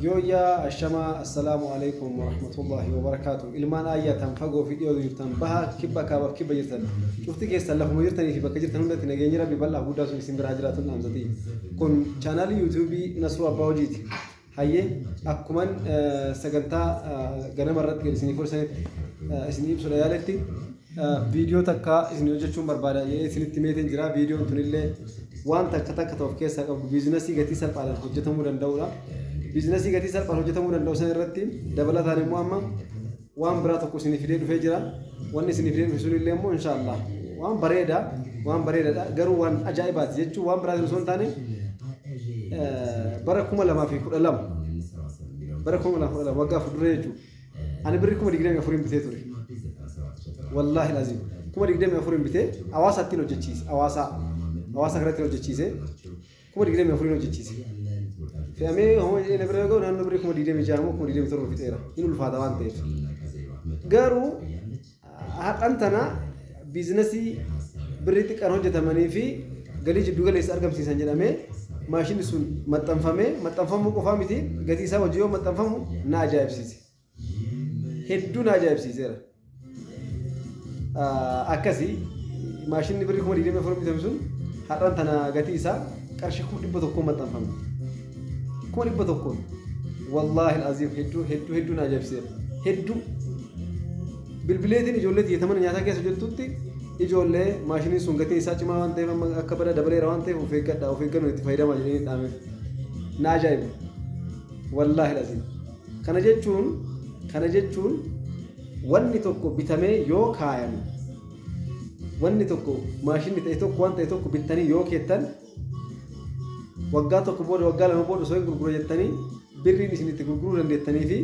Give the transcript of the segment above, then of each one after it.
Yooyyaa ashamaa, assalaamu alaikum warahmatullahi wabarakaatu. Ilmaan aayyaa tan fagoo fi dhiyoo jirtan, baha, kibba, kaabaaf kibba jirtan, cufti keessan lafuma jirtanii fi bakka jirtan hundatti nageenyi Rabbi bal'aa guddaa sun isin biraa jiraatun dhaamsatii. Kun chaanaalii yuutuubii Nasruu Abbaa Hojiiti. Hayyee, akkuman sagantaa ganama irratti gad isinii fursanitti isinii ibsudha yaaletti, viidiyoo takka isin hojjechuun barbaada jedhee isinitti meetiin jira. Viidiyoon tunillee waan takka takka ta'u of keessaa qabdu, biizinasii gatii salphaadhaan hojjetamuu danda'udha. Biizinasii gatii salphaan hojjetamuu danda'u sana irratti dabalataan immoo amma waan biraa tokko isinii fidee dhufee jira. Wanni isinii fidee dhufe sunillee immoo inshaallah waan bareedaa, waan bareedaadha. Garuu waan ajaa'ibaati jechuun waan biraatiin osoo hin taane, bara 2012, bara 2012, waggaa fuuldura jechuudha. Ani birrii 24,000n bitee ture. Wallaahi laziim, 24,000n bitee hawaasaatti hojjechiise. Hawaasa kanatti hojjechiise, 24,000n hojjechiise. Fe'amee homa jedhee na bira ga'u naannoo birrii 26,000 moo 27,000 fixeera. Hin ulfaata waan ta'eef. Garuu har'an tana biizinasii birrii xiqqaan hojjetamanii fi galii jiddu galeessa argamsiisan jedhamee maashinni sun maxxanfamee, maxxanfamuu qofaa miti, gatii isaa hojii yoo maxxanfamu na ajaa'ibsiise. Hedduu na ajaa'ibsiiseera. Akkasii maashinni birrii 24,000 bitame sun har'an tana gatii isaa qarshii 100,000 maxxanfame. 100,000n. Wallaahi aziim, hedduu hedduu hedduu na ajaa'ibsiiseera. Hedduu. Bilbileetiin ijoollee xiyyeeffamana nyaataa keessa hojjettutti, ijoollee maashiniin sun gatiin isaa cimaa waan ta'eef, amma akka bada dabaleera waan ta'eef, of eeggadha, of eeggannoon itti fayyadamaa jedhanii dhaameef. Na ajaa'iba. Wallaahi aziim. Kana jechuun wanni tokko bitamee yoo kaayame, wanni tokko maashinni ta'e tokko, waan ta'e tokko bittanii yoo keettan, waggaa tokko booda, waggaa 2 booda osoo hin gurgura jettanii, birriin isin itti gurguruu dandeettanii fi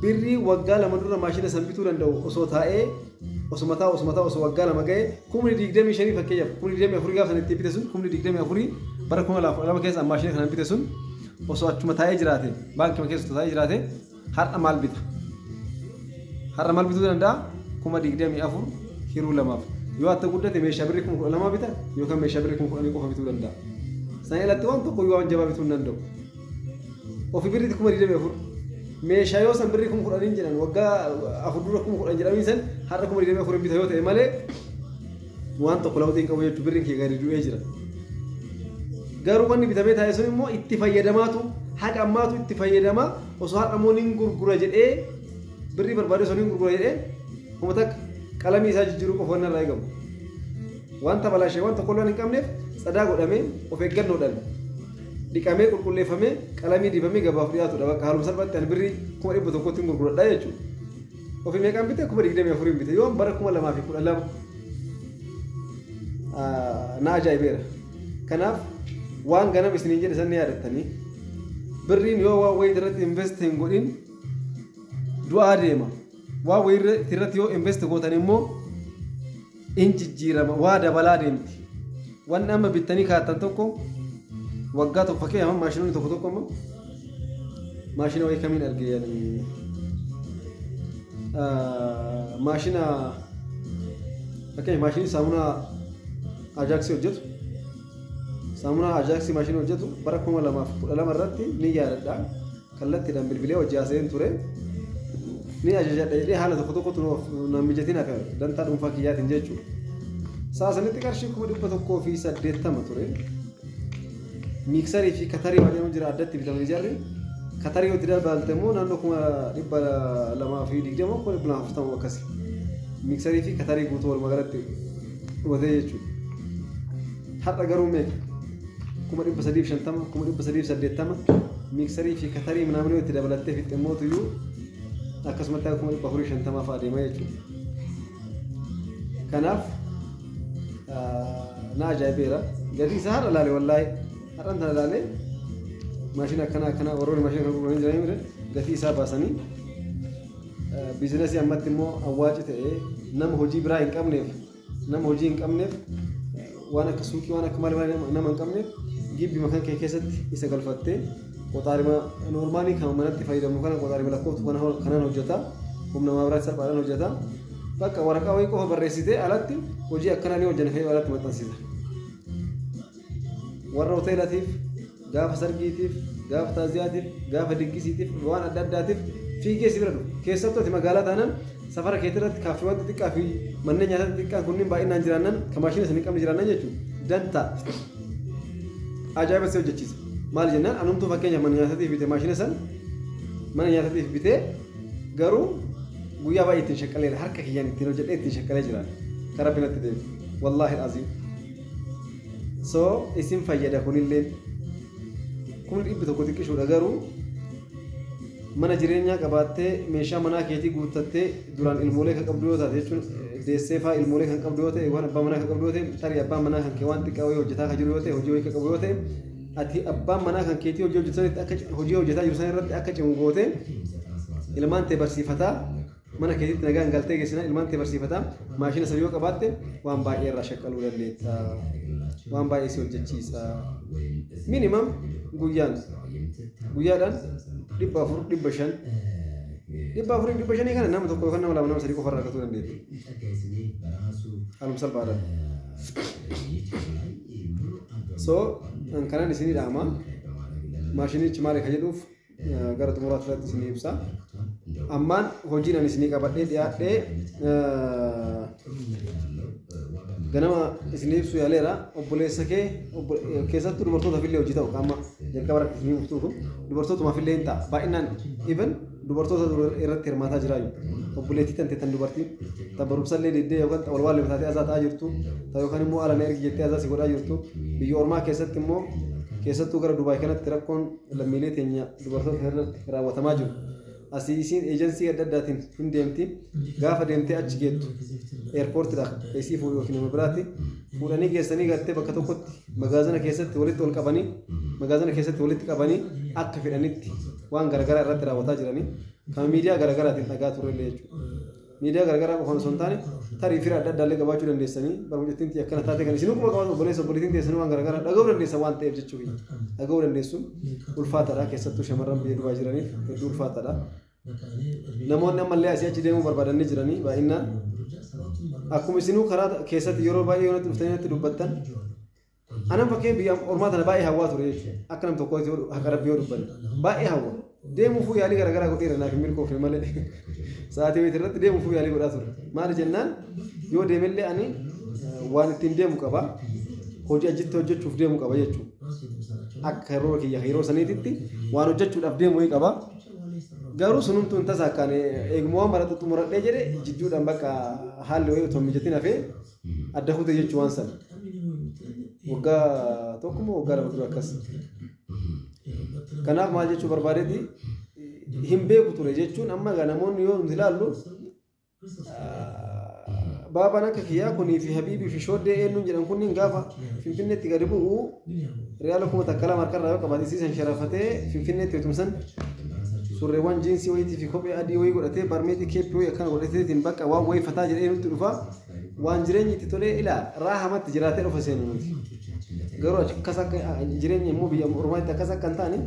birrii waggaa 2 dura maashina san bituu danda'u osoo taa'ee, osuma taa'u, osuma taa'u, osoo waggaa 2 ga'e, 25,000, fakkeenyaaf 24,000 gaafa san itti bite sun, 24,000 bara 2012 keessa maashina kana bite sun osoo achuma taa'ee jiraate, baankii keessa osoo taa'ee jiraate, har'a maal bita? Har'a maal bituu danda'a? 24,000 hiruu lamaaf yoo atta guddate meeshaa birrii 12,000 bita yookaan meeshaa birrii 10,000 qofa bituu danda'a. Sana alatti waan tokko yoo waan jabaa bituu hin danda'u. Ofii birrii 24,000 meeshaa yoo san birrii 10,000 jedhan, waggaa 4 dura 10,000 jedhanii san har'a 24,000 bita yoo ta'e malee, waan tokko lama hin qabu jechuudha, birriin kee gadi du'ee jira. Garuu wanni bitamee taa'e sun immoo itti fayyadamaatu, haqa ammaatu itti fayyadamaa, osoo har'a immoo nin gurgura jedhee, birrii barbaade osoo nin gurgura jedhee, kuma takka qalamii isaa jijjiiruu qofa wanni irraa eegamu. Wanta balaashee waan tokko illee hin qabneef tsadaa godhamee, of eeggannoodhaan dhiqamee, qulqulleeffamee, qalamii dibamee gabaaf dhiyaatudha. Bakka haaluma salphaatti ani birrii 100,000tti gurguradha jechuudha. Ofii meeqaan bite? 24,000n bite yoom? Bara 2012. Na ajaa'ibeera. Kanaaf waan ganama isiniin jedhe san ni yaadattanii, birriin yoo waan wayii irratti invest hin godhin du'aa deema. Waan wayii irratti yoo invest gootan immoo in jijjiirama, waa dabalaa deemti. Wanni amma bittanii kaattan tokko waggaa tokko, fakkeenyaaf maashinoonni tokko tokko, amma maashina wayii kamiin arge yani, maashina, fakkeenyaaf maashinii saamunaa Ajaaksii hojjetu, saamunaa Ajaaksii maashinii hojjetu bara 2012 irratti ni yaadadha. Kallattiidhaan bilbilee hojii haasa'een ture. Ni ajajadha jedhee haala tokko tokkotu na mijatiin hafe, dantaa dhuunfaa kiyyaatiin jechuudha. Sa'a sanitti qarshii 180,000 ture. Miiksarii fi katarii waan jedhamu jira, addatti bitamanii jarri. Katarii yoo itti dabalte immoo naannoo 220,000, 240,000 akkasi. Miiksarii fi katarii guutuu walumaa galatti dhumatee jechuudha. Har'a garuu meeqa? 350,000, 380,000, miiksarii fi katarii minaaminii yoo itti dabalattee fixxe mootuyyuu akkasumatti akka 450,000 fa'a deema jechuudha. Kanaaf na ajaa'ibeera. Gatii isaa har'a ilaale, wallaahi. Har'an tana ilaalee, maashina akkana akkana warroonni maashina kana gurguranii jiranii gatii isaa baasanii, biizinasii ammatti immoo awwaaci ta'ee nama hojii biraa hin qabneef, nama hojii hin qabneef, waan akka suuqii, waan akka maal nama hin qabneef, gibbi makan kee keessatti isa galfattee, qoxaarima noormaalii kan manatti fayyadamu kana, qoxaarima lakkooftu kanaan hojjeta, humna maabiraatti salphaadhaan hojjeta. Bakka waraqaa wayii qofa barreessitee alatti hojii akkanaa ni hojjanna kan alatti maxxansita. Warra hoteelatiif, gaafa sargiitiif, gaafa taaziyaatiif, gaafa diggisiitiif, waan adda addaatiif fiigee si bira dhufu. Keessattuu ati magaalaa taanaan safara keetii irratti kaaffeewwan xixiqqaa fi manneen nyaataa xixiqqaan kunniin baay'inaan jiraannan kan maashina isin hin qabne jiraannan jechuudha. Dantaa ajaa'iba si hojjechiisa. Maal jennaan anumtuu fakkeenyaaf mana nyaataatiif bitee maashina san mana nyaataatiif bitee garuu guyyaa baay'ee ittiin shaqqaleera harka kiyyaan ittiin hojjedhee ittiin shaqqalee jira. Karaa binatti deemu. Wallaahi aziim. So isin fayyada kunillee 100,000 xiqqishuudha garuu mana jireenyaa qabaattee meeshaa manaa keetii guuttattee duraan ilmoolee kan qabdu yoo taate jechuun deessee fa'aa ilmoolee kan qabdu yoo ta'e waan abbaa manaa kan qabdu yoo ta'e tarii abbaan manaa kan kee waan xiqqaa wayii hojjetaa kan jiru yoo ta'e hojii wayii kan qabu yoo ta'e ati abbaan manaa kan keetii hojii hojjetu sanitti akka hojii hojjetaa jiru san irratti akka cimu gootee ilmaan ta'e barsiifataa mana keetiitti nagaan galtee geessinaa ilmaan ta'e barsiifataa maashina sana yoo qabaatte waan baay'ee irraa shaqqaluu dandeetta waan baay'ee si hojjechiisa minimum guyyaan guyyaadhaan 400 500 400 500 kana nama tokko yookaan nama lama nama sadii qofa irraa argachuu dandeetta. Haaluma salphaadhaan. So kanan isinii dhaama maashinichi maali kan jedhuuf gara xumuraatti irratti isinii ibsa. Ammaan hojiin ani isinii qabadhee dhiyaadhee ganama isinii ibsu yaaleera obboleessa kee keessattuu dubartootaaf illee hojii ta'u qaama jalqaba irratti isinii ibsuuf dubartootumaaf illee hin ta'a baay'inaan even dubartoota irratti hirmaataa jiraayu obboleettii tante tan dubartii tan barumsallee diddee yookaan walwaalle taatee azaa ta'aa jirtu ta yookaan immoo ala na ergi jettee azaa si godhaa jirtu biyya ormaa keessatti immoo keessattuu gara Dubaay kanatti rakkoon lammiilee teenya dubartoota irratti raawwatamaa jiru. Asii isiin eejensii adda addaatiin hin deemti gaafa deemtee achi geettu eerpoortiidha isii fuudhu yookiin nama biraatti fuudhanii geessanii gartee bakka tokkotti magaazina keessatti walitti ol qabanii magaazina keessatti walitti qabanii akka fedhanitti waan garaagaraa irratti raawwataa jiranii kan miidiyaa garaagaraatiin dhagaa turrellee jechuudha. Miidiyaa garaagaraa qofaan osoo hin taane tarii fira adda addaallee qabaachuu dandeessanii barmucittiin akkana taate kan isin quba qabaatu obboleessa obboleettiin teessanii waan garaagaraa dhaga'uu dandeessan waan ta'eef jechuudha. Dhaga'uu dandeessuun ulfaataadha keessattuu shamarran biyya Dubaay jiraniif hedduu ulfaataadha. Namoonni ammallee asii achi deemuu barbaadanii jiranii baay'inaan akkuma isinuu karaa keessatti yeroo baay'ee yoonatti dhuftanii natti dubbattan anan fakkeen biyya ormaa tana baay'ee hawwaa ture jechuudha. Akka nam tokkootti haqa rabbii yoo dubbanne baay'ee hawwa. Deemuufuu yaalii garaagaraa godheera naaf hin milkoofne malee sa'aatii wayii irratti deemuufuu yaalii godhaa ture. Maali jennaan yoo deemellee ani waan ittiin deemu qaba hojii achitti hojjechuuf deemu qaba jechuudha. Akka yeroo kiyya yeroo saniititti waan hojjechuudhaaf deemu qaba. Garuu sunumtuu hin tasaakkaan eeguma waan barattu xumuradhee jedhe jidduudhaan bakka haalli wayii otoo mijatiin hafee adda kute jechuu waan sana. Waggaa tokko moo waggaa lama dura akkas. Kanaaf maal jechuu barbaadeeti hin beeku ture jechuun amma egaa namoonni yoo nuti ilaallu baabaan akka kiyyaa kunii fi habiibii fi shooddee eenyuun jedhan kunniin gaafa Finfinneetti gadi bu'u riyaala 1000 2,000 harkarraa yoo qabaate siisan sharafatee Finfinneetti wetumsan surreewwan jiinsii wayiitii fi kophee adii wayii godhatee barmeetii keeppii wayii akkana godhateetiin bakka waan wayii fataa jedhee nutti dhufa waan jireenyi itti tolee ilaa raahamatti jiraatee dhufa seenu nuti. Garuu akkas akka jireenya immoo biyya ormaatti akkas akka hin taane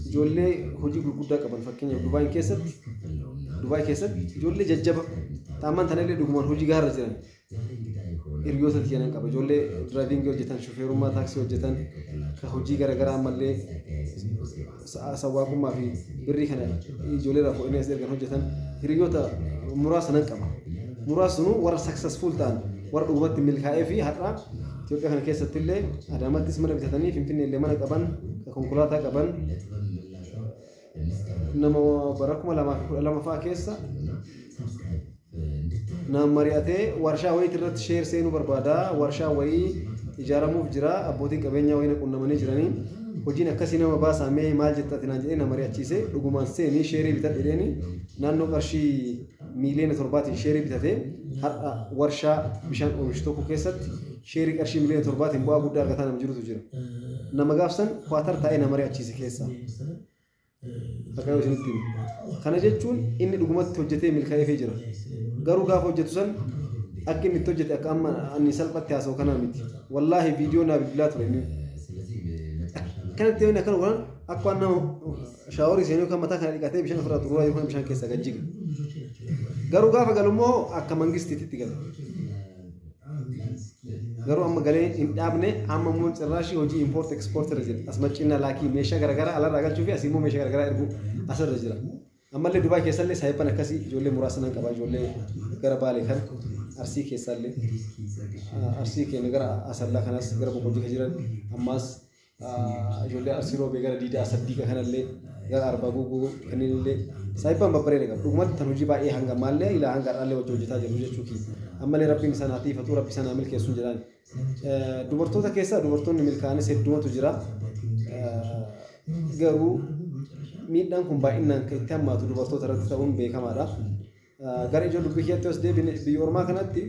ijoollee hojii gurguddaa qaban fakkeenyaaf Dubaay keessatti ijoollee jajjaba taamman tanallee dhugumaan hojii gaarra jiran hiriyoota tiyyanan qaba ijoollee diraayiviingii hojjetan shufeerummaa taaksii hojjetan kan hojii garaagaraa ammallee sawwaaqummaa fi birrii kana ijoollee irraa fuudhanii as ergan hojjetan hiriyoota muraasa nan qaba. Muraasnuu warra successful ta'an warra dhugumatti milkaa'ee fi har'a Itoophiyaa kana keessatti illee Adaamattis mana bitatanii Finfinnee illee mana qaban konkolaataa qaban nama bara 2012 fa'aa keessa nama mari'atee warshaa wayiitii irratti sheer seenuu barbaada. Warshaa wayii ijaaramuuf jira. Abbootiin qabeenyaa wayii na qunnamanii jiranii hojiin akkasii nama baasaa mee maal jetta ati naan jedhee na mari'achiise dhugumaan seenii sheerii bitadhe jedheeni naannoo qarshii 7 miiliyoona sheerii bitatee har'a warshaa bishaan oomishu tokko keessatti sheerii qarshii 7 miiliyoona bu'aa guddaa argataa nama jirutu jira. Nama gaafsan kwaatar taa'ee na mari'achiise keessaa. Akka yoo isinitti himu. Kana jechuun inni dhugumatti hojjetee milkaa'eefee jira. Garuu gaafa hojjetu san akka inni itti hojjete akka amma ani salphatti haasa'u kanaa miti. Wallaahi viidiyoo naa bilbilaa ture inni. Akkanatti yoo inni akkana godhan akka waan nama shaaworii seenuu kan mataa kana dhiqatee bishaan ofirraa xuruuraa jiru kana bishaan keessaa gad jiga. Garuu gaafa galu immoo akka mangistiitti gala. Garuu amma galee hin dhaabne. Amma immoo cirraashii hojii import export irra jira. As maccina laakii meeshaa garaagaraa alarraa galchuu fi asii immoo meeshaa garaagaraa erguu asirra jira. Ammallee Dubaay keessallee saayiphan akkasii ijoollee muraasa nan qaba. Ijoollee gara Baalee kana, Arsii keessallee, Arsii keenya gara Asallaa kanas, gara Boqojjii kan jiran, ammaas ijoollee Arsii Roobee gara Diidaa Asaddiiqa kanallee, gara Arbaa Guuguu kanneen illee saayiphan babbareeda qabu. Dhugumatti tan hojii baay'ee hanga ammallee ilaa hanga har'aallee wajji hojjetaa jiru jechuu kiyya. Ammallee Rabbiin isaan haa tiifatu, Rabbi isaan haa milkeessu jedhaan. Dubartoota keessaa dubartoonni milkaa'anis hedduumatu jira. Garuu miidhaan kun baay'inaan kan itti hammaatu dubartoota irratti ta'uun beekamaadha. Gara ijoo dubbii kiyyaatti os deebine, biyya ormaa kanatti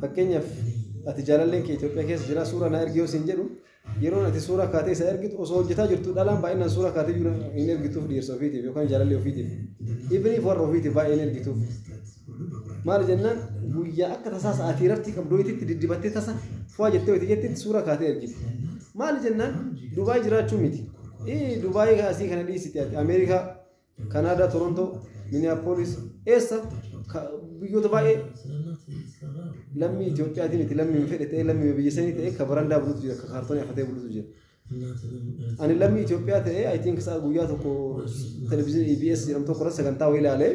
fakkeenyaaf ati jaalalleen kee Itoophiyaa keessa jira, suuraa naa ergi yoo siin jedhu, yeroon ati suuraa kaatee isa ergitu osoo hojjetaa jirtu dhalaan baay'inaan suuraa kaatee jiru hin ergituuf dhiirsa ofiitiif yookaan jaalallee ofiitiif. Ibniif warra ofiitiif baay'ee hin ergituuf. Maal jennaan, guyyaa akka tasaa sa'aatii raftii qabdu wayiitti diddibattee tasa fu'aa jettee wayiitti jettetti suuraa kaatee ergiti. Maal jennaan, Dubaay jiraachuu miti. Dubaay asii kana dhiisiti ati Ameerikaa, Kanaadaa, Torontoo, Minneapolis, eessa biyyoota baay'ee lammii Itoophiyaatii miti, lammii fedhe ta'e, lammii biyya sanii ta'e, ka barandaa bulutu jira, ka kaartoonii afatee bulutu jira. Ani lammii Itoophiyaa ta'e, I think sa'a guyyaa tokko televizyiinii EBS jedhamu tokko irratti sagantaa wayii ilaalee,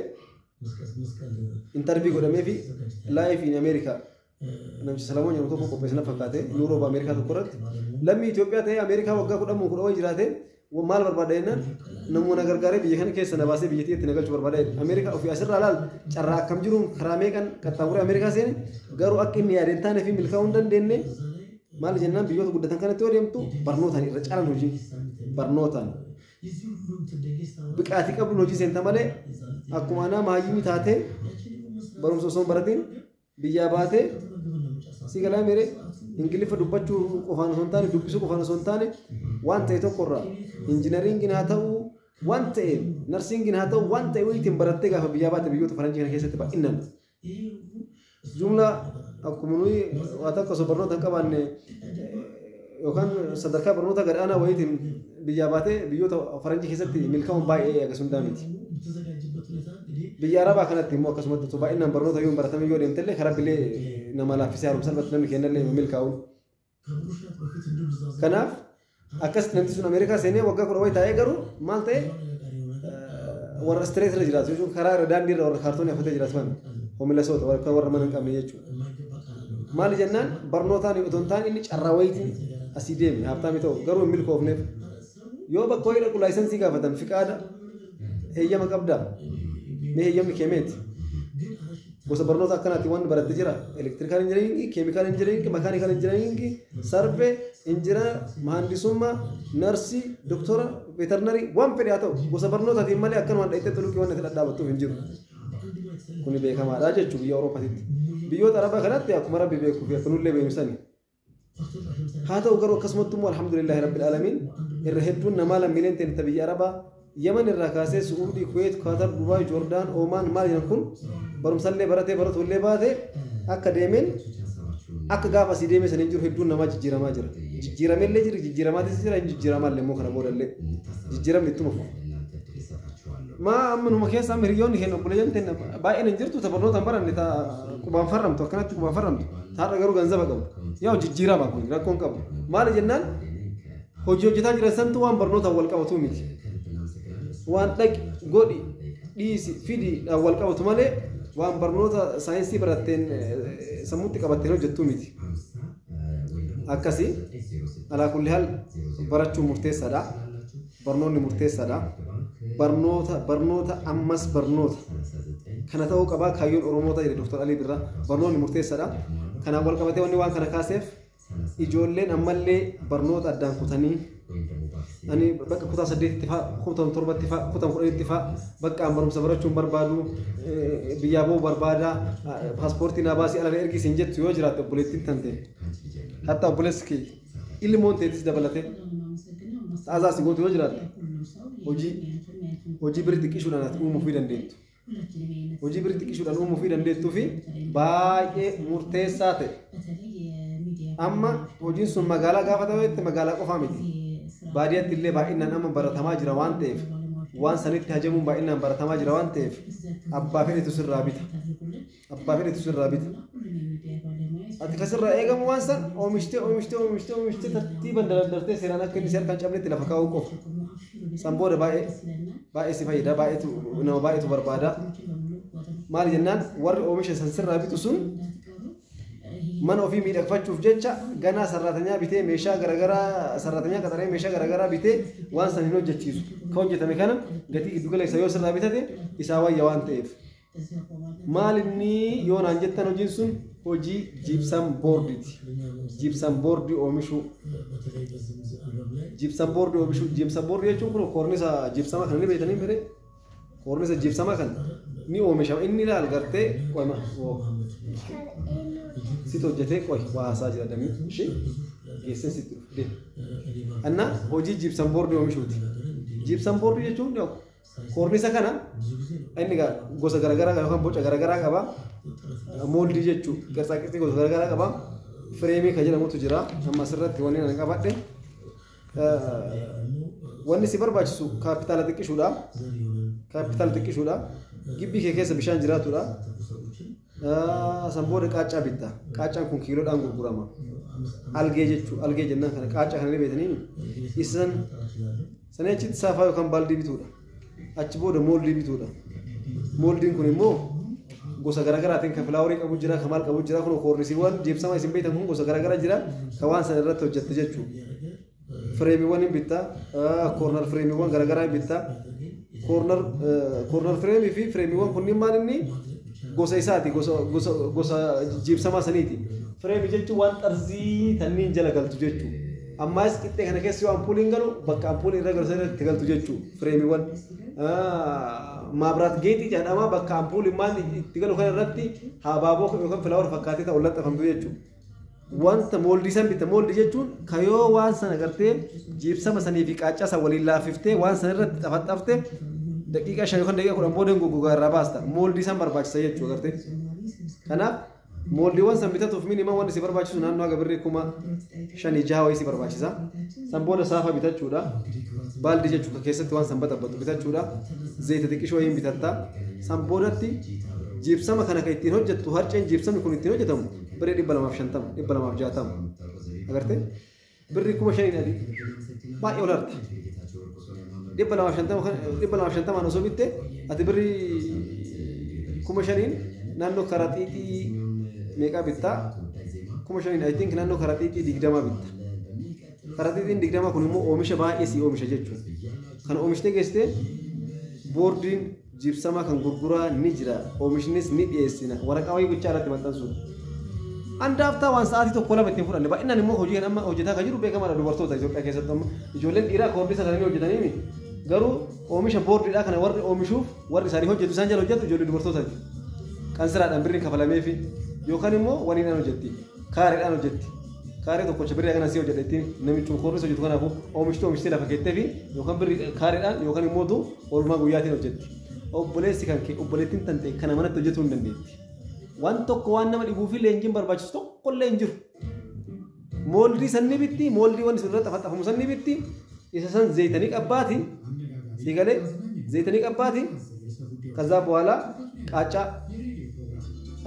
interview godhamee fi live in America namicha Salamoon jedhamu tokko qopheessina fakkaate, Nuuroo Ameerikaa tokko irratti, lammii Itoophiyaa ta'e Ameerikaa waggaa 10 kudha wayii jiraate maal barbaada jennaan, namoota gargaaree biyya kana keessa na baasee biyya itti na galchuu barbaada jedhe. Ameerikaa ofii asirraa laal carraa akkam jiruun karaa meeqan qaxxaamuree Ameerikaa seene, garuu akka inni yaade hin taane fi milkaa'uu hin dandeenye. Maal jennaan, biyyoota guddatan kanatti yoo deemtu barnootaan irra caalan hojii barnootaan biqaatii qabduun hojii seenta malee, akkuma anaa maayyimii taatee barumsa osoo hin baratiin biyyaa baatee si galaa mere Ingiliffa dubbachuu qofaan osoo hin taane, dubbisuu qofaan osoo hin taane, waan ta'e tokkorraa injiinaringiin haa ta'u, waan ta'e narsingiin haa ta'u, waan ta'e wayiitiin barattee gaafa biyyaa baate, biyyoota faranjii kana keessatti baay'inaan jumla akkuma nuyi waa takka osoo barnoota hin qabaanne yookaan sadarkaa barnoota gad aanaa wayiitiin biyyaa baatee biyyoota faranjii keessatti milkaa'uun baay'ee agas hundaa miti. Biyya Arabaa kanatti immoo akkasumatti osoo baay'inaan barnoota yoo hin baratamin yoo deemte illee karaa bilee nama laaffisee haaromsa salphatti namni kennallee milkaa'uun. Kanaaf akkasitti namti sun Ameerikaa seenee waggaa 10 wayi taa'ee, garuu maal ta'e, warra street irra jiraatu jechuun karaa irra, daandii irra warra kaartoonii afatee jiraatu kana, homelessoota, warra mana hin qabne jechuudha. Maali jennaan, barnootaan otoo hin taane inni carraa wayiitiin asii deeme haabtaamii ta'u garuu hin milkoofneef. Yoo bakka wayii dhaqu laayisensii gaafatan, fiqaada heeyyama qabdaa, mee heeyyamni kee meeti? Gosa barnoota akkanaatti waan baratte jira: electrical engineering, chemical engineering, mechanical engineering, survey engineer, mahandisummaa, narsii, doktora, veterinary, waan fedhe haa ta'u, gosa barnootaatiin malee akkanumaan dhayitee xuluqii waan itti dhadhaabattuuf hin jiru. Kuni beekamaadha jechuun biyya Awuroopaatitti. Biyyoota Arabaa kanatti akkuma Rabbi beekuu fi akka nullee beeknu sani. Haa ta'u garuu akkasumatti immoo alhamdulillahi rabbil aalamiin, irra hedduun namaa lammiileen ta'e biyya Arabaa Yaman irraa kaasee Su'uudii, Kuweet, Kaatar, Dubaay, Joordaan, Oomaan maal jedhan kun barumsallee baratee baratullee baate akka deemeen akka gaafa asii deeme saniin jiru hedduun namaa jijjiiramaa jira. Jijjiiramellee jira, jijjiiramaatis jira, hin jijjiiramaallee immoo kana boodallee jijjiiramni ittuma fufa. Maa amma numa keessa amma hiriyoonni keenya obboleeyyan teenya baay'een hin jirtu ta barnoota hin baranne, ta qubaan farramtu, akkanatti qubaan farramtu taarra garuu ganzaba qabu. Yaa jijjiirama kun rakkoon qabu. Maali jennaan, hojii hojjetaa jiran santu waan barnootaan wal qabatu miti. Waan dhaqi godhi dhiisi fidi wal qabatu malee waan barnoota saayinsii baratteen sammuutti qabatteen hojjettuu miti. Akkasii alaa kulli haal barachuun murteessaadha. Barnoonni murteessaadha. Barnoota, barnoota, ammas barnoota. Kana ta'uu qabaa kaayyoon Oromoota jedhe Dr. Alii Birraa. Barnoonni murteessaadha. Kanaan wal qabatee wanni waan kana kaaseef, ijoolleen ammallee barnoota addaan kutanii, ani bakka kutaa saddeetitti fa'a, kutaa torbatti fa'a, kutaa 10tti fa'a bakka an barumsa barachuun barbaadu, biyyaa ba'uu barbaada, paaspoortii naa baasii ala na ergi siin jettu yoo jiraatte obboleettiin tante, hatta obboleessi kee, ilmoon teetis dabalatee xaazaa si gootu yoo jiraatte, hojii biri xiqqishuudhaan ati uumuu fi dandeettu. Hojii biri xiqqishuudhaan uumuu fi dandeettuu fi baay'ee murteessaa ta'e. Amma hojiin sun magaalaa gaafa ta'etti magaalaa qofaa miti. Baadiyyaatti illee baay'inaan amma baratamaa jira waan ta'eef, waan sanitti hajamuun baay'inaan baratamaa jira waan ta'eef, abbaa fedhetu sirraa bita. Abbaa fedhetu sirraa bita. Ati kasirraa eegamu waan san oomishtee oomishtee oomishtee oomishtee tartiiban dadartee seeraan akka inni si harkaan cabnetti lafa kaa'uu qofa. San booda baay'ee baay'ee si fayyada, baay'eetu nama baay'eetu barbaada. Maali jennaan warri oomisha san sirraa bitu sun mana ofii miidhagfachuuf jecha ganaa sarraatanyaa bitee meeshaa garaagaraa sarraatanyaa qaxaree meeshaa garaagaraa bitee waan san hin hojjechiisu. Ka hojjetame kana gatii giddu galeessa yoo sirraa bitate isaa wayya waan ta'eef. Maal inni yoo naan jettan hojiin sun hojii gypsum boardiiti. Gypsum boardii oomishuu. Gypsum boardii oomishuu. Gypsum boardii jechuun kun koornisa gypsuma kana ni beektanii mire? Koornisa gypsuma kana ni oomishama. Inni ilaal gartee qoyma. Sitti hojjetee qoy waa haasaa jira damee. Ishee geessee sitti dhufu deema. Anna hojii gypsum boardii oomishuuti. Gypsum boardii jechuun koornisa kana inni gosa garaagaraa yookaan boca garaagaraa qaba. Moldii jechuun qirtsaa gosa garaagaraa qaba. Frameii kan jedhamutu jira. Amma asirratti wanni ani qabadhe. Wanni si barbaachisu kaapitaala xiqqishuudha. Kaapitaala xiqqishuudha. Gibbii kee keessa bishaan jiraatudha. San booda qaaccaa bitta. Qaaccaan kun kiiloodhaan gurgurama. Algee jechuudha. Algee jennaan kana qaaccaa kana ni beektanii isan sanii achitti saafaa yookaan baaldii bituudha. Achi booda moldii bituudha. Moldiin kun immoo gosa garaagaraatiin kan flowerii qabu jira, kan maal qabu jira, kun koornisiiwwan gypsuma isin beektan kun gosa garaagaraa jira, kan waan sana irratti hojjette jechuudha. Frameiiwwan hin bitta, corner frameiiwwan garaagaraa hin bitta. Corner frameii fi frameiiwwan kunniin maal inni gosa isaati, gosa gosa gosa gypsuma saniiti. Frameii jechuun waan xarzii tanniin jala galtu jechuudha. Ammaas qixxee kana keessa yoo ampuuliin galu bakka ampuuliin irra galu sana itti galtu jechuudha frameiiwwan. Maabiraat geexii jedhama bakka ampuuliin maal itti galu kana irratti habaaboo yookaan flower fakkaatee ta'u laxxafamtu jechuudha. Wanta moldii san bitta. Moldii jechuun kayoo waan sana gartee gypsuma sanii fi qaaccaa san waliin laaffiftee waan sana irratti xafaxxafte daqiiqaa 5 yookaan daqiiqaa 10 booda goggogaa irraa baasta. Moldii san barbaachisa jechuudha gartee. Kanaaf moldiiwwan san bitatuuf minimum wanti si barbaachisu naannoo haga birrii 5,000-6,000 wayii si barbaachisa. San booda saafa bitachuudha. Baaldii jechuudha keessatti waan san baxabbatu bitachuudha. Zayita xiqqishoo wayiin bitatta. San boodatti gypsuma kana kan ittiin hojjettu harceen gypsumni kun ittiin hojjetamu birrii 250, 260. Agartee? Birrii 5,000 adii baay'ee ol harta. 250 250n osoo bitte ati birrii 5,000n naannoo karaxiixii meeqaa bittaa? 5,000n I think naannoo karaxiixii 20 bitta. Karaxiixiin 20 kun immoo oomisha baay'ee si oomisha jechuudha. Kana oomishtee geessitee boardiin gypsuma kan gurguraa ni jira. Oomishnis ni dhiyeessina. Waraqaa wayii gochaa irratti maxxansuudha. Andaaftaa waan sa'aatii tokko lama ittiin fudhanne. Baay'inaan immoo hojii kan amma hojjetaa kan jiru beekamaadha dubartoota Itoophiyaa keessatti amma. Ijoolleen dhiiraa koornisa kana ni hojjetanii garuu oomisha boardiidhaa kana warri oomishuuf warri isaanii hojjetu isaan jala hojjetu ijoollee dubartootaati. Qansiraadhaan birriin kafalameefi yookaan immoo waliinaan hojjetti. Kaareedhaan hojjetti. Kaaree tokkocha birrii kana si hojjedha ittiin namichi koornisa hojjetu kanaafuu oomishtuu oomishtee lafa keettee fi yookaan birrii kaareedhaan yookaan immoo oolmaa guyyaatiin hojjetti. Obboleessi kan kee obboleettiin tan ta'e kana manatti hojjetuu hin dandeetti. Waan tokko waan nama dhibuu fi leenjiin barbaachisu tokkollee hin jiru. Moldii san ni bitti, moldii wanni sun irratti xafaxafamu san ni bitti, isa san zayitanii qabbaati, si galee zayitanii qabbaati, ከዛ በኋላ qaacaa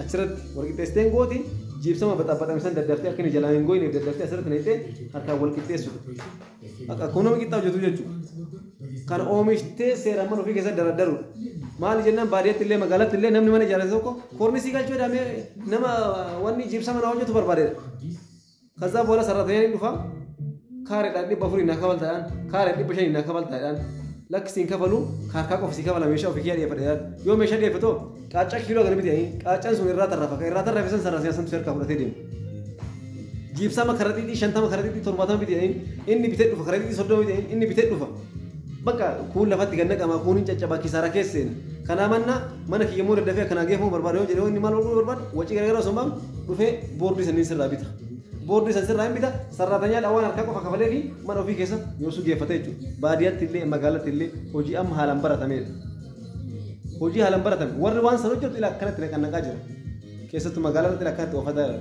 achirratti walqixxeessiteen gooti gypsuma baxaabbaxame san daddaftee akka inni jalaan hin goyneef daddaftee asirratti naqxee harkaan walqixxeessuudha. Akkuma nama qixxaa hojjetu jechuudha. Kan oomishtee seeraan mana ofii keessatti daraddaruudha. Maali jennaan baadiyyaatti illee magaalatti illee namni mana ijaarrate tokko koornisii galchuu jedhamee nama wanni gypsuma naa hojjetu barbaadeedha. ከዛ በኋላ ሰራተኛ dhufa kaareedhaan 400 naa kafaltaadhaan kaaree 500 naa kafaltaadhaan lakkisiin kafalu kaarkaa qofa sii kafala meeshaa ofii kiyya dhiyeeffadheedhaan yoo meeshaa dhiyeeffatoo qaaccaa kiiloo kana bitanii qaaccaan sun irraa tarrafa kan irraa tarrafe san sarara santu harkaa fudhatee deema. Gypsuma karaxiixii 50 karaxiixii 70 bitanii inni bitee dhufa karaxiixii 30 bitanii inni bitee dhufa. Bakka kuun lafatti ganna qama kuun hin caccabaa kisaaraa keessa seena. Kanaa manna mana kiyya immoo daddafee akkanaa geeffamuu barbaada yoo jedhee inni maal godhuu barbaada wacii garagaraa osoo hin baafne dhufee boardii saniin sirraa bita. Boardii san sirraa hin bita sarraatanyaa dhawaan harkaa qofa kafalee fi mana ofii keessa yoosuu geeffate jechuudha. Baadiyyaatti illee magaalatti illee hojii amma haalaan baratamedha. Hojii haalaan baratame warri waan san hojjetu ila akkanatti naqannaqaa jira. Keessattuu magaalaa irratti akkanatti oofataa jira.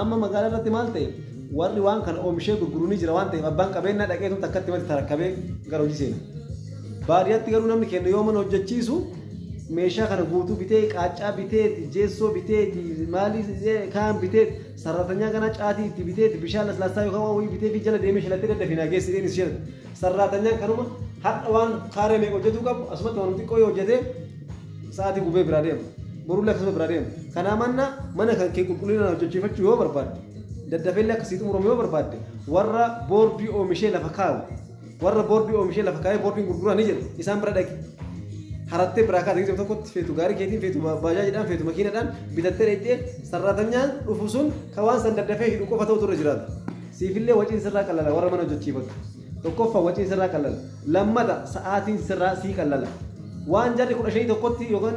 Amma magaalaa irratti maal ta'e warri waan kana oomishee gurguruu ni jira waan ta'eef abbaan qabeenyaa dhaqee tun takkatti mati tarakkabee gara hojii seena. Baadiyyaatti garuu namni kennu yoo mana hojjechiisu Meeshaa kana guutuu bitee, qaaccaa bitee, jeessoo bitee, maalii kaan bitee, sarraatanyaa kana caatii itti bitee, bishaan laslaasaa yookaan waan wayii bitee fi jala deemee shalattee daddafinaa geessi dheenis shalata. Sarraatanyaan kanuma har'a waan kaaree meeqa hojjetuu qabu asumatti waan xiqqoo yoo hojjetee sa'aatii gubee biraa deema. Borullee akkasuma biraa deema. Kanaa manna mana kan kee qulqullinaan hojjechiifachuu yoo barbaadde, daddafeellee akkasii xumuramu yoo barbaadde, warra boordii oomishee lafa kaa'u, warra boordii oomishee lafa kaa'ee boordiin gurguraa ni jedhu isaan bira dhaqi. Harattee biraa kaatee gizee tokkotti feetu gaarii keetiin, feetu baajaajiidhaan, feetu makiinadhaan bitattee dheettee sarraatanyaan dhufu sun kan waan san daddafee hidhu qofa ta'utu irra jiraata. Siifillee waciin sirraa qallala warra mana hojjechiifatu. Tokkoffaa waciin sirraa qallala. Lammata sa'aatiin sirraa sii qallala. Waan jarri 15 tokkotti yookaan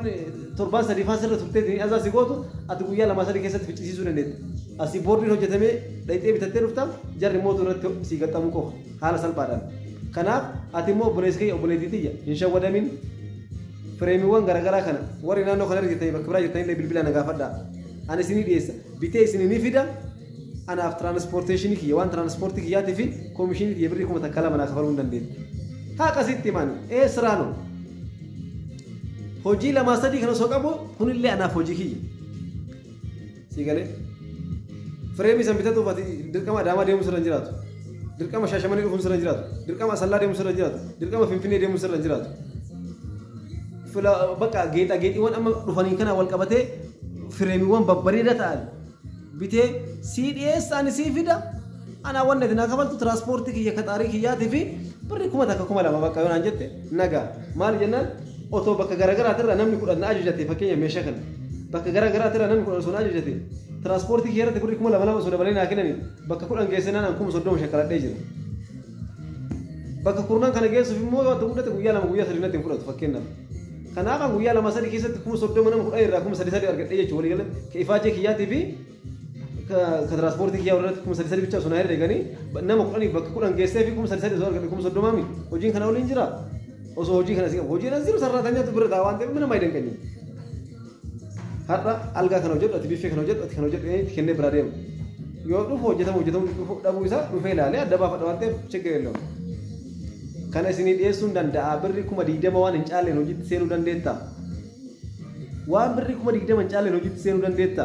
torbaan 3 faa sirra turtee azaa si gootu ati guyyaa 2 3 keessatti ficcisiisuu dandeetta. Asii boordiin hojjetamee dhayxee bitattee dhufta, jarri mootu irratti sii gaxxamuu qofa haala salphaadhaan. Kanaaf ati immoo obboleessi kee obboleettii tiyya hin shawwadamin. Fireemiiwwan garaagaraa kana warri naannoo kana jirtanii bakka biraa jirtanii bilbila na gaafadhaa. Ani isinii dhiyeessa. Bitee isinii ni fida. Anaaf tiraanspoorteeshinii kiyya waan tiraanspoortii kiyyaatii fi koomishinii kiyya birrii 1000 2 naa kafaluu hin dandeenya. Haqa sitti himani. Ee siraano. Hojii 2 3 kana osoo qabu kunillee anaaf hojii kiyya. Sii galee. Fireemii san bitatuuf ati dirqama Adaamaa deemuu sirra hin jiraatu. Dirqama Shaashamanii dhufuun sirra hin jiraatu. Dirqama Asallaa deemuu sirra hin jiraatu. Dirqama Finfinnee deemuu sirra hin jiraatu. Fila bakka geexa geexiiwwan amma dhufanii kana wal qabatee fireemiiwwan babbareeda ta'an bitee sii dhiyeessa, ani sii fida. Anaa wanni ati naa kafaltu tiraanspoortii kiyya kaxaarii kiyyaatii fi birrii 1000 2000 bakka yoo naan jette nagaa. Maal jennaan otoo bakka garaagaraatirraa namni 10 na ajajate, fakkeenya meeshaa kana bakka garaagaraatirraa namni 10 osoo na ajajate, tiraanspoortii kiyya irratti birrii 2000 2 osoo dabalee naa kennanii bakka 10 geessinaan an 30,000 shakkaladhee jira. Bakka kurnan kana geessuuf immoo yoo adda guddate guyyaa 2 guyyaa 3 natti hin fudhatu fakkeenyaaf. Kanaaf an guyyaa 2 3 keessatti 30,000 nama 10 irraa 3,000 3 argadhee jechuudha waliigalatti. Ka ifaajee kiyyaatii fi ka tiraanspoortii kiyyaa irratti 3,000 3 bicha osoo naa herreeganii nama 10f bakka 10 geessee fi 3,000 3 osoo argadhe 30,000 miti. Hojiin kana waliin jira. Osoo hojii kana si qabu. Hojiin as jiru sarraatanyaatu bira ta'a waan ta'eef mana maayi danqanye. Har'a algaa kana hojjedhu, ati biffee kana hojjedhu, ati kana hojjedhu itti kennee biraa deema. Yoo dhufu hojjetamu hojjetamu dhufu dhabuu isaa dhufee ilaalee adda baafadha waan ta'eef chiggir የለውም. Kana isinii dhiyeessuu hin danda'a. Birrii 20,000 waan hin caalleen hojiitti seenuu dandeetta. Waan birrii 20,000 hin caalleen hojiitti seenuu dandeetta.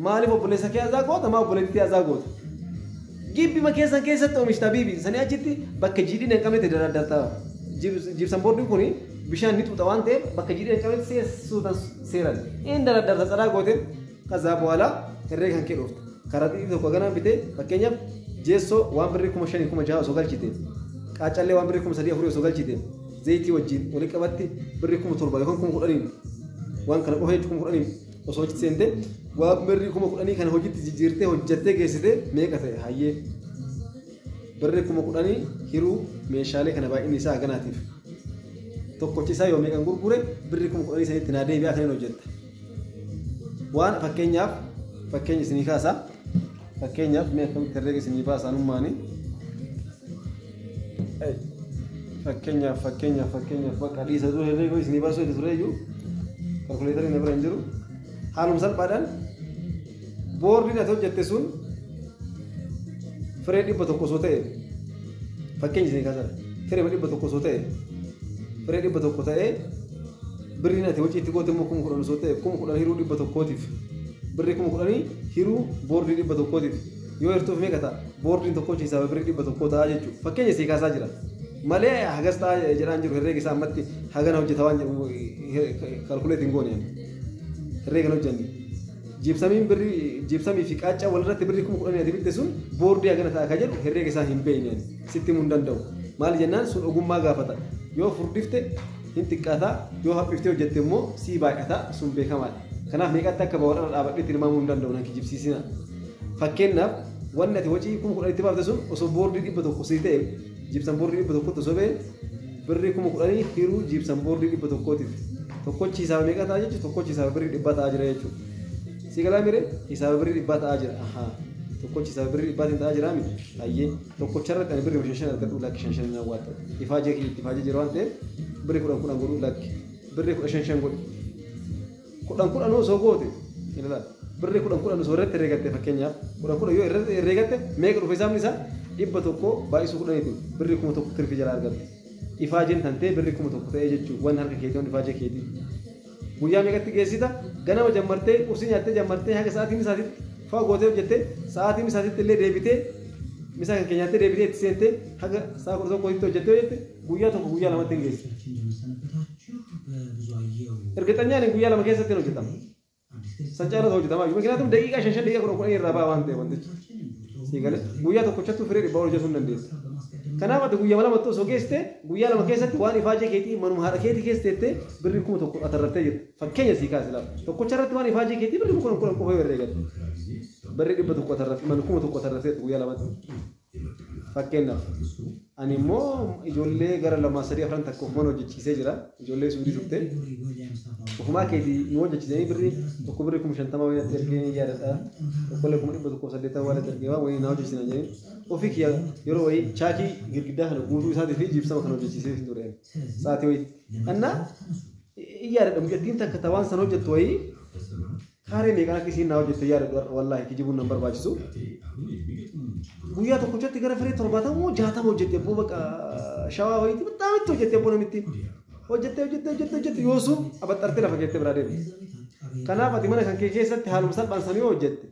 Maaliif obboleessa kee azaa goota? Maa obboleettii azaa goota? Gibbima keessan keessatti oomishta biibi. Sanii achitti bakka jiidhina hin qabnetti daraddarta. Jibsan boordiin kuni bishaan ni xuuxa waan ta'eef bakka jiidhina hin qabnetti suutan seeran. Inni daraddarta tsadaa goote kazaa በኋላ herreega kan kee dhoofta. Karaa tokko ganaan bitee fakkeenyaaf jeessoo waan birrii 5,000 6,000 osoo galchite, qaaccallee waan birrii 3,000 4 osoo galchite, zayitii wajjin walii qabatti birrii 7,000 yookaan 10,000 waan kana qofa jechuun 10,000 osoo hojiitti seente waan birrii 10,000 kana hojiitti jijjiirtee hojjettee geessite meeqa ta'e hayyee? Birrii 10,000 hiruu meeshaalee kana baay'inni isaa haganaatiif. Tokkochi isaa yoo meeqan gurgure birrii 10,000 sanitti naa deebi'aa kan hin hojjette. Waan fakkeenyaaf fakkeenya isinii kaasa. Fakkeenyaaf mee akkamitti herreega isinii baasan ummaani. Fakkeenyaaf bakka dhiisa ture herreega isinii baasuu itti ture iyyuu kalkuleetarii na bira hin jiru. Haaluma salphaadhaan boordiin ati hojjette sun firee 100 osoo ta'e, fakkeenya isinii kaasan, firee 100 osoo ta'e, firee 100 ta'ee birriin ati hojii itti goote immoo 10,000 osoo ta'e, 10,000 hiruu 100tiif, birrii 10,000 hiruu boordii 100tiif yoo hirtuuf meeqa ta'a? Boordiin tokkochi isaa birrii 100 ta'a jechuudha. Fakkeenya isii kaasaa jira. Malee hagas ta'a jedhaan jiru herreega isaa ammatti hagana hojjeta waan jedhu calculate hin goone. Herreega hin hojjenne. Jiibsamiin birrii jiibsamii fi qaaccaa walirratti birrii 10,000 ati bitte sun boordii hagana ta'a ka jedhu herreega isaa hin beekne sitti himuu hin danda'u. Maali jennaan sun ogummaa gaafata. Yoo furdifte hin xiqqaata, yoo haphiftee hojjette immoo sii baay'ata, sun beekamaadha. Kanaaf meeqatti akka bahu dhaabadhee tilmaamuu hin danda'u nan kijibsiisina. Fakkeenyaaf wanni ati hojii 10,000 itti baafte sun osoo boordii 100 sii ta'e, jiibsan boordii 100tti osoo ba'e, birrii 10,000 hiruu jiibsan boordii 100tiif. Tokkochi hisaaba meeqa ta'a jechuudha? Tokkochi hisaaba birrii 100 ta'aa jira jechuudha. Si galaa mire hisaaba birrii 100 ta'aa jira. Ahaa. Tokkochi hisaaba birrii 100tiin ta'aa jira miti. Hayyee tokkocharratti ani birrii 5 5 argadhu, lakki 5 5 na waatta. Ifaajee kiyya itti ifaajee jira waan ta'eef birrii 10 10 godhu, lakki birrii 15 5 godhi. 10 10 osoo goote ilaala. Birrii 10 10 osoo irratti herreegatte, fakkeenyaaf 10 10 yoo irratti herreegatte meeqa dhufe hisaabni isaa? 100 baay'isuu 10tiin birrii 1000 tirfii jalaa argatte. Ifaajeen tantee birrii 1000 ta'ee jechuudha waan harka keetii waan ifaajee keetii. Guyyaa meeqatti geessita? Ganama jammartee qursii nyaattee jammartee haga sa'aatii misaatitti fa'aa gootee hojjettee sa'aatii misaatitti illee deebitee misaa kan nyaattee deebitee itti seentee haga sa'a 11tti hojjettee hojjette guyyaa tokko guyyaa lamatti hin geessitu. Ergixanyaan guyyaa lama keessatti hin hojjetama. San caalatu hojjetama. Miknaatum daqiiqaa 5 daqiiqaa 10 irraa ba'a waan ta'eef wantichi. Siigale guyyaa tokkochatti firee 100 hojjetuu hin dandeessu. Kanaaf ati guyyaa lamatti osoo geessite guyyaa lama keessatti waan ifaajee keetii manuma haadha keetii keessa teettee birrii 1000 atarrattee jirti. Fakkeenya sii kaase laata. Tokkocha irratti waan ifaajee keetii birrii 10,000 qofa yoo herreegatte. Birrii 100 atarratte mana 1000 atarrattee guyyaa lamatti. Fakkeenyaaf ani immoo ijoollee gara 2 3 4 takka ofumaan hojjechiisee jira. Ijoollee suudii turte. Ofumaa keetii nu hojjechiisanii birrii tokko birrii 50,000 wayii ergee yaadadha. Tokkollee 180,000 wayii ergee waan wayii na hojjechiisan jedhanii. Ofii kiyya yeroo wayii chaakii girgiddaa kana guutuu isaatii fi jibsama kana hojjechiisee ture. Sa'aatii wayii. Annaa yaadadha mucattiin takka tawaan san hojjettu wayii kaaree meeqaan akka isiin na hojjette yaadadhu wallaahi kijibuun nan barbaachisu. Guyyaa tokkochatti gara firee 70 moo 60 hojjette abboo baqa shawaa wayiitti bixaamitti itti hojjette abboo namitti. Hojjette hojjette hojjette hojjette yoosuu abaxxartee lafa keettee biraa deemte. Kanaaf ati mana kan kee keessatti haaluma salphaan sanii hojjette.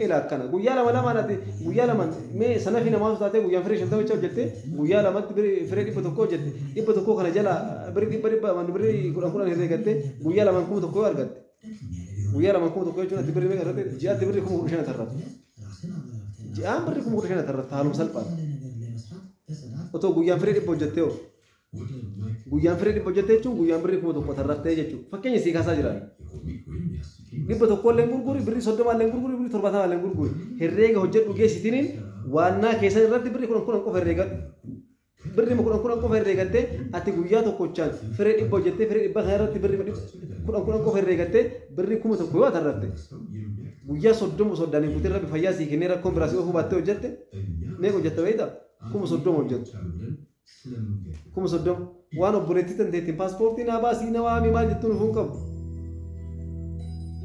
Ila akkana guyyaa lama lamaan ati guyyaa lamaan mee sana fi namaatu taatee guyyaan firee 50 bicha hojjette guyyaa lamatti firee 100 hojjette 100 kana jala birrii 100 birrii 10 10 herreegatte guyyaa lamaan 1000 yoo argatte. Guyyaa lamaan 1000 jechuun ati birrii meeqa argatte ji'aatti birrii 15,000 tarrafte. Ji'aan birrii 15,000 tarrafte haaluma salphaan. Otoo guyyaan firee 100 hojjettee hoo guyyaan firee 100 hojjettee jechuun guyyaan birrii 1000 tarraftee jechuudha. Fakkeenya sii kaasaa jira. 100 illee gurguri birrii 30 illee gurguri birrii 70 illee gurguri herreega hojjedhu geessitiniin waannaa keessan irratti birrii 10 10 qofa herreegadhu. Birrii 10 10 qofa herreegattee ati guyyaa tokkochaan firee 100 hojjettee firee 100 kana irratti birrii 10 10 qofa herreegattee birrii 1000 yoo tarrafte guyyaa 30 soddanii guutee rabbi fayyaa sii kennee rakkoon biraa si ofuu baattee hojjette meeqa hojjette beektaa 30,000 hojjettu. 30,000 waan obboleettii tan teettiin paaspoortii naa baasii na waamii maal jettuun ofuun qabu.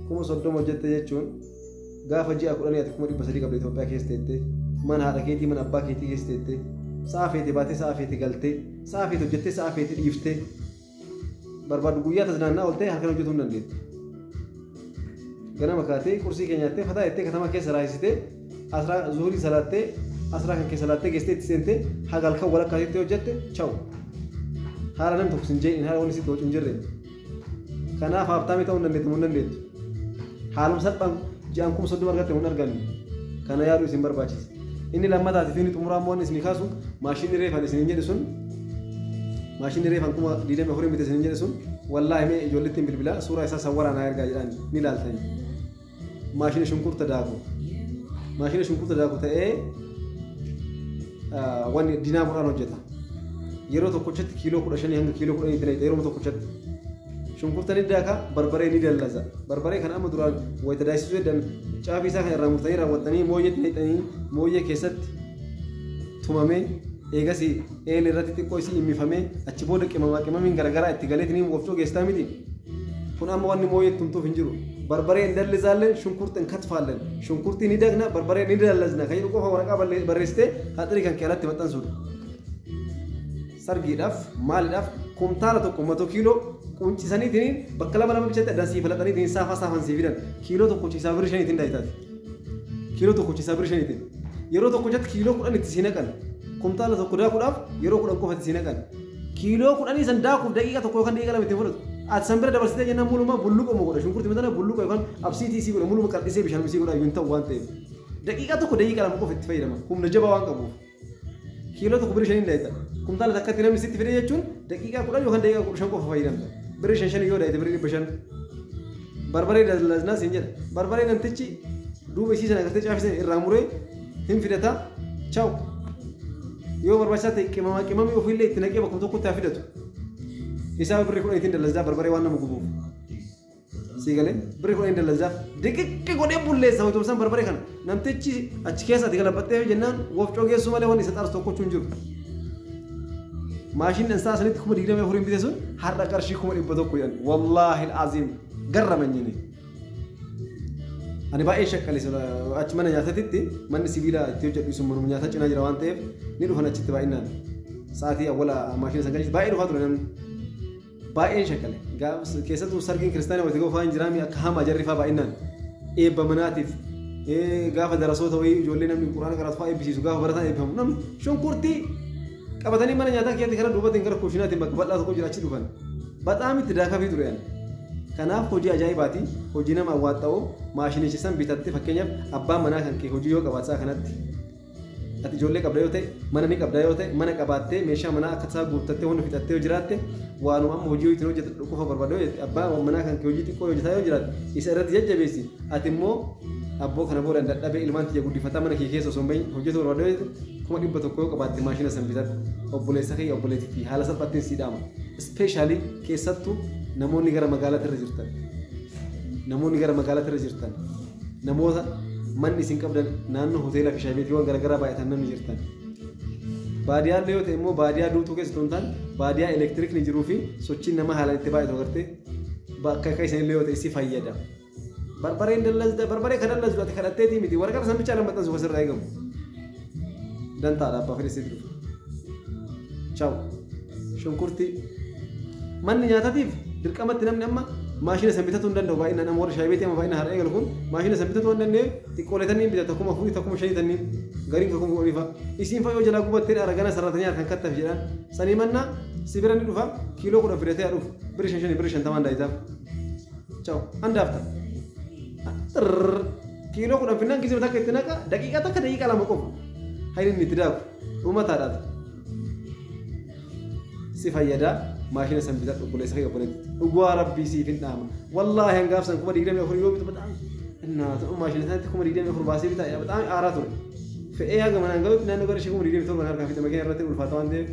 30,000 hojjette jechuun gaafa ji'a 10 ati 300,000 qabda Itoophiyaa keessa teettee mana haadha keetii mana abbaa keetii keessa teettee sa'a feete baatee sa'a feete galtee sa'a feete hojjettee sa'a feete dhiiftee barbaadu guyyaa tasnaannaa ooltee halkan hojjetuu hin dandeettu. Ganama kaatee qursii kee nyaattee fataa jettee katama keessa raayisitee asraa zuhurii salaattee asraa kan keessa laattee geessitee itti seentee haga halkan walakkaatitti hojjette chawu. Haala namni tokko sin jeeqin haala wanni sitti wacu hin jirre. Kanaaf haabtaamii ta'uu hin dandeettu hin dandeettu. Haaluma salphaan ji'aan 30,000 argatte hin arganne. Kana yaaduu isin barbaachisa. Inni lammataati fi inni xumuraa immoo isin kaasu maashinni reefan isin jedhe sun maashinni reefan 24,000 bite isin jedhe sun wallaahi mee ijoollettiin bilbilaa suuraa isaa sawwaraa naa ergaa jedhaan ni ilaaltani. Maashina shunkurta daaku. Maashina shunkurta daaku ta'ee wanni dinaamoodhaan hojjeta. Yeroo tokkochatti kiiloo 15 hanga kiiloo 10 itti naqxe yeroo tokkochatti. Shunkurta ni daaka barbaree ni dallaza. Barbaree kana amma duraan wayita daaksisuu jedhan caafii isaa kan irraa murtanii raawwattanii mooyyeetti naqxanii mooyyee keessatti tumamee eegas eelee irratti xiqqoo isii immifamee achi booda qimamaa qimamiin garaagaraa itti galeetiin wofcoo geessitaa miti. Kun amma wanni mooyyeetti tumtuuf hin jiru. Barbaree hin dallizaalleen shunkurta hin katfaalleen shunkurtii ni dagna barbaree ni dallazna kan jedhu qofa waraqaa barreessitee haxirii kan kee alatti maxxansuudha. Sargiidhaaf maaliidhaaf kumtaala tokko 100 kiiloo quncisaniitiin bakka lama lama bichatti addaan sii falaxaniitiin saafaa saafan sii fidan kiiloo tokko ciisaa birrii 5tiin daayitaati. Kiiloo tokko ciisaa birrii 5tiin. Yeroo tokkochatti kiiloo 10 itti sii naqan. Kumtaala tokko daakuudhaaf yeroo 10 qofa itti sii naqan. Kiiloo 10 san daakuuf daqiiqa 1 yookaan daqiiqa 2 itti fudhatu. Ati san bira dabarsitee jennaan muluma bulluqa godha. Shunkurtii matana bulluqa yookaan absiitii sii godha muluma qal'isee bishaan sii godha iyyuu hin ta'u waan ta'eef. Daqiiqa 1 daqiiqa 2 qofa itti fayyadama. Humna jabaa waan qabuuf. Kiiloo tokko birrii 5 daayita. Kumtaala takkatti namni sitti fide jechuun daqiiqaa 10 yookaan daqiiqaa 15 qofa fayyadamta. Birrii 5 yoo daayite birrii 500. Barbaree dallaznaa siin jedha. Barbaree namtichi duuba isii sana agartee caafii sana irraa muree hin fidata. Chaw. Yoo barbaachisaa ta'e qimamaa qimamii ofiillee itti naqee bakkuma tokkotti haa fidatu. Isaa birrii 10 ittiin dallazdaa barbaree waan nama gubuuf. Sii galee birrii 10 dallazdaaf diqiqqi godhee bulleessa hotomsaan barbaree kana namtichi achi keessa ati galabattee jennaan wofcoo geessuu malee wanni isa xaarsu tokkochuu hin jiru. Maashinni isaa sanitti 24,000 bite sun har'a qarshii 100,000 jedhan wallaahi aziim garramanyini. Ani baay'ee shaqqalise achi mana nyaatatitti manni sibiila itti hojjedhu sun manuma nyaataa cinaa jira waan ta'eef ni dhufan achitti baay'inaan. Sa'aatii awwala maashina san galchitti baay'ee dhufaa ture namni. Baay'een shakkale. Keessattuu sargiin kiristaanaa walitti ga'u fa'aan jiraami akka hamaa jarri fa'aa baay'inaan eebba manaatiif gaafa darasoota wayii ijoollee namni quraana qaraatu fa'aa eebbisiisu gaafa barataan eebbifamu namni shunkurtii qabatanii mana nyaataa keessatti karaa duubatiin gara kushinaatiin bakka bal'aa tokko jira achi dhufan. Baxaam itti daakafii ture ani. Kanaaf hojii ajaa'ibaati. Hojii nama awwaaxxa'oo maashinichi san bitatte fakkeenyaaf abbaan manaa kan kee hojii yoo qabaate kanatti ati ijoollee qabda yoo ta'e mana ni qabda yoo ta'e mana qabaattee meeshaa manaa akka isaa guuttattee hunda fixattee yoo jiraatte waanuma amma hojii ittiin hojjetu qofa barbaadde yoo jette abbaan manaa kan kee hojii xiqqoo hojjetaa yoo jiraatte isa irratti jajjabeessi ati immoo abboo kana booda dadhabee ilmaan tiyya guddifataa mana kee keessa osoo hin bahin hojjetu barbaadde yoo jette 100,000 yoo qabaatte maashina san bitadhu obboleessa kee obboleettii haala salphaattiin sii dhaama. Ispeeshaalii keessattuu namoonni gara magaalaatti irra jirtan namoonni gara magaalaatti irra jirtan namoota manni isin qabdan naannoo hoteelaa fi shaayibeetiiwwan garaagaraa baay'atan namni jirtan. Baadiyyaa illee yoo ta'e immoo baadiyyaa duutuu keessa osoo hin taane baadiyyaa elektiriikni jiruu fi sochiin namaa haalaan itti baay'atu agartee bakka akka isin illee yoo ta'e si fayyada. Barbareen dallazda barbaree kan dallazdu ati kadhatteetii miti waraqaa san bichaa maxxansu asirraa eegamu. Dantaadha abbaa fedhe sitti dhufa. Chaaw. Shunkurtii. Manni nyaatatiif dirqamatti namni amma maashina san bitatu hin danda'u baay'inaan nama warra shaayibeetii amma baay'inaan har'a eegalu kun maashina san bitatu hin danda'e xiqqoolee tanniin bitata 4,000 5,000 tanniin gariin kan 10,000 fa'a isiin fa'a yoo jalaa gubattee argana sarratanii harkaan kattaf jedhaan sanii mannaa si bira ni dhufa kiiloo 10 fidatee haa dhufu birri 5 birri 50 daayitaaf chaaw handaafta kiiloo 10 finnaan gisee takka itti naqa daqiiqaa takka daqiiqaa 2 qofa hayni inni itti daaku dhumataadhaati si fayyadaa. Maashina san bitadhu obboleessa kee obboleetti dhugaa rabbii siif hin dhaama wallaahi hangaaf san 24,000 yoo bitu baxaam innaa ta'u maashina sanatti 24,000 baasee bitaa baxaam aaraa ture fe'ee haga manaan galutti naannoo gara ishee 27,000 harkaa fixe makiina irratti ulfaata waan ta'eef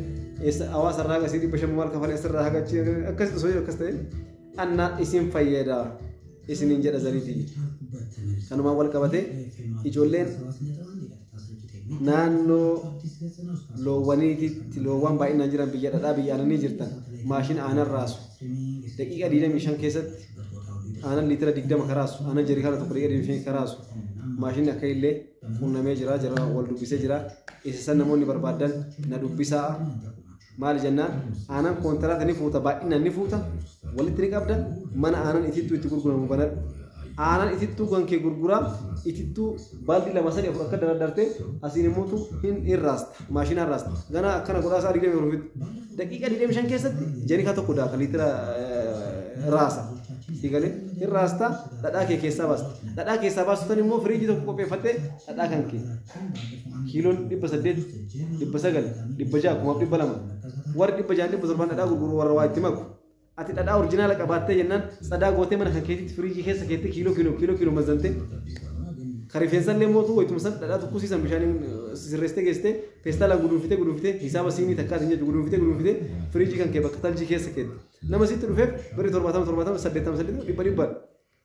eessa hawaasa irraa haga asii 500 maal kafalee asirraa haga achi akkasitti osoo akkas ta'e anna isin fayyada isiniin jedha zariitii kanumaan wal qabatee ijoolleen naannoo loowwaniititti loowwan baay'inaan jiran biyya dhadhaa biyya aananii jirtan maashina aanan raasu daqiiqaa 25 keessatti aanan liitira 20 karaasu aanan jerikaana tokko daqiiqaa 25 karaasu maashinni akka illee qunnamee jira jira wal dubbisee jira isa san namoonni barbaadan na dubbisaa maali jennaan aanan kontiraata ni fuuta baay'inaan ni fuuta walitti ni qabda mana aanan itittuu itti gurguramu banadhu aanan itittuu kan kee gurguraa itittuu baaldi 2 3 4 akka daraddarte asiin immoo hin irraasta maashina irraasta gana akkana godhaa isaa 24 fitti daqiiqaa 25 keessatti jerikaa tokko daaka liitira raasa si galee irraasta dhadhaa kee keessaa baasta dhadhaa keessaa baastu tan immoo firiijii tokko qopheeffattee dhadhaa kan kee kiiloon 800 900 600 200 warri 600 700 dhadhaa gurguru warra waa itti maku ati dhadhaa orjinaala qabaattee jennaan sadaa gootee mana kan keetitti firiijii keessa keettee kiiloo kiiloo kiiloo kiiloo mazzantee ka rifeensaallee mootuu wayituma san dhadhaa tokkosiisan bishaaniin sirreessitee geessitee feestaalaan guduunfitee guduunfitee hisaaba siinii takkaatiin jechuun guduunfitee guduunfitee firiijii kan kee bakka taljii keessa keette nama sitti dhufeef birri 70 70 80 80 dhibba dhibba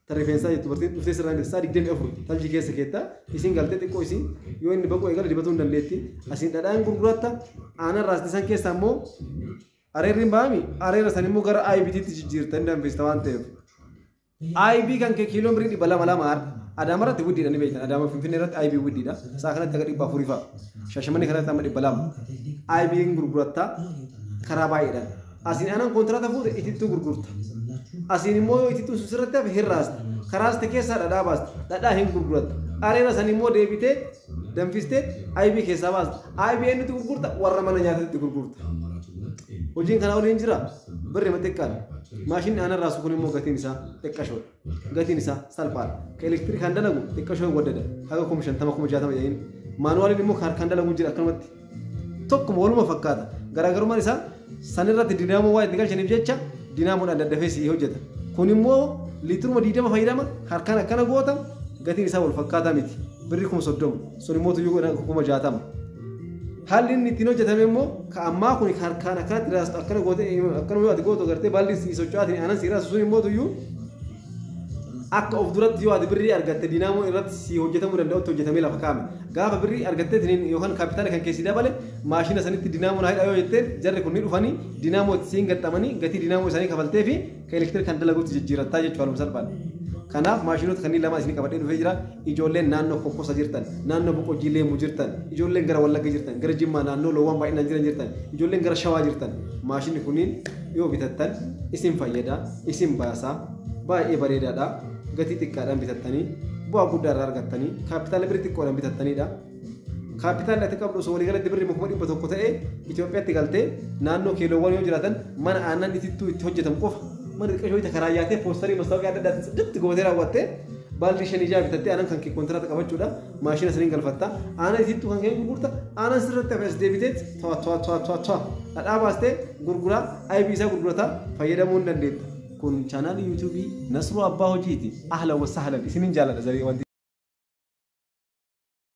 ta rifeensaa jettu bartiin dhuftee sirraa hin saa 24 taljii keessa keetta isiin galtee xiqqoo isiin yoo inni baquu eegale dibatuu hin dandeetti asiin dhadhaan gurguratta aanan raasti san keessaa immoo areerri hin baami areera san immoo gara IBTtti jijjiirta hin danfista waan ta'eef IB kan kee kiiloon birrii 200 har'a Adaama irratti guddiidha ni beektan Adaama Finfinnee irratti IB guddiidha isaa kanatti akka 400 fa'a Shaashamannee kanatti amma 200 IB gurguratta karaa baay'eedhaan asiin aanan kontiraata fuute itittuu gurgurta asiin immoo yoo itittuu sun sirratti hafe hin raasta karaasta keessaa dhadhaa baasta dhadhaa hin gurguratta areera san immoo deebitee danfistee IB keessaa baasta IB eenyutti gurgurta warra mana nyaatatti gurgurta hojiin kanaa oliin jira birri xiqqaadha maashinni aanan raasu kun immoo gatiin isaa xiqqashoodha gatiin isaa salphaadha ka elektirikaan dalagu xiqqashoo waddada haga 50,000 60,000 jedhaniin maanuwaaliin immoo harkaan dalagu jira akkanumatti tokkuma waluma fakkaata garaagarummaan isaa sanirratti dinaamoo waa itti galchaniif jecha dinaamoodhaan daddafee sii hojjeta kun immoo liitiruma 20 fayyadama harkaan akkana goota gatiin isaa wal fakkaataa miti birri 30,000 sun immoo tuyyuu 60,000 haalli inni ittiin hojjetame immoo ka ammaa kun harkaan akkanatti raastu akkana goote akkanuma yoo ati gootu agartee baalli sii socho'aatiin aanan sii raasu sun immoo tuyyuu akka of duratti yoo ati birrii argatte dinaamoo irratti sii hojjetamuu danda'utti hojjetamee lafa kaa'ame gaafa birrii argattee yookaan kaapitaala kan keessi dabale maashina sanitti dinaamoo naa hidhaa yoo jetteen jarri kun ni dhufanii dinaamoo itti siin gaxxamanii gatii dinaamoo isaanii kafaltee fi ka elektirikaan dalaguutti jijjiirattaa jechuudha haaluma salphaan. Kanaaf maashinoota kanneen lama isin qabadhee dhufee jira. Ijoolleen naannoo Kokkosa jirtan, naannoo Boqojjii Leemuu jirtan, ijoolleen gara Wallagga jirtan, gara Jimmaa naannoo loowwan baay'inaan jiran jirtan, ijoolleen gara Shawaa jirtan. Maashinni kunniin yoo bitattan isin fayyada, isin baasa, baay'ee bareedaadha. Gatii xiqqaadhaan bitattanii bu'aa guddaa irraa argattanii kaapitaala birrii xiqqoodhaan bitattanidha. Kaapitaalli ati qabdu osoo waliigalatti birrii 100,000 ta'e Itoophiyaatti galtee naannoo keeloowwan yoo jiraatan mana aannan itittuu itti hojjetamu qofa mana xiqqaa shooyita karaa yaatee poostarii mastaawaqii adda addaatiin sirriitti gootee raawwattee baaldii 5 6 bitattee aannan kan kee kontiraata qabachuudha maashina saniin galfatta aannan itittuu kan kee gurgurta aannan sirriitti hafe as deebiteet to'a to'a to'a to'a to'a dhadhaa baastee gurguraa aybii isaa gurgurataa fayyadamuu hin dandeetta. Kun chaanaalii yuutuubii Nasruu Abbaa Hojiiti. Ahlan wa sahlan isinin jaaladha zarii wanti.